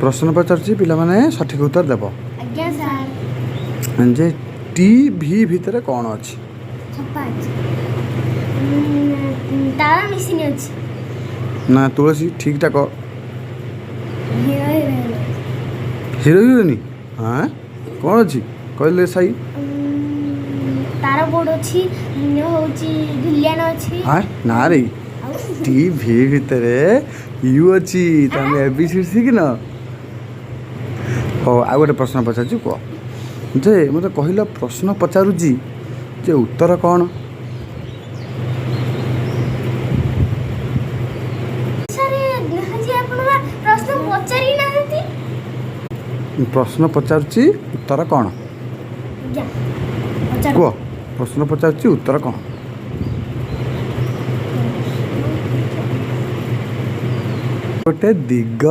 ପ୍ରଶ୍ନ ପଚାରୁଛି, ପିଲାମାନେ ସଠିକ୍ ଉତ୍ତର ଦେବ। ଆଜ୍ଞା ସାର୍। ଯେ ଟି ଭି ଭିତରେ କ'ଣ ଅଛି? ଛପା ଅଛି, ତାର ମେସିନ୍ ଅଛି। ନା ତୁଳସୀ, ଠିକ୍ଟା କହ। Hero heroine. Hero heroine? ହଁ, କ'ଣ ଅଛି କହିଲେ ସାଇ? ତାର ବୋର୍ଡ଼ ଅଛି, ହେଉଛି ଭିଲିଆନ ଅଛି। ହଁ, ନା ରେ। ଆଉ? ଟି ଭି ଭିତରେ you ଅଛି। ତମେ ଏ ବି ସି ଶିଖିନ? ହଉ, ଆଉ ଗୋଟେ ପ୍ରଶ୍ନ ପଚାରୁଛି, କୁହ ଯେ ମୋତେ କହିଲ, ପ୍ରଶ୍ନ ପଚାରୁଛି ଯେ ଉତ୍ତର କ'ଣ? ସାର୍, ଆଜି ଆପଣ ବା ପ୍ରଶ୍ନ ପଚାରି ନାହାନ୍ତି। ପ୍ରଶ୍ନ ପଚାରୁଛି, ଉତ୍ତର କ'ଣ? ଆଜ୍ଞା, ପଚାର। କୁହ, ପ୍ରଶ୍ନ ପଚାରୁଛି, ଉତ୍ତର କ'ଣ? ଗୋଟେ ଦିଗ।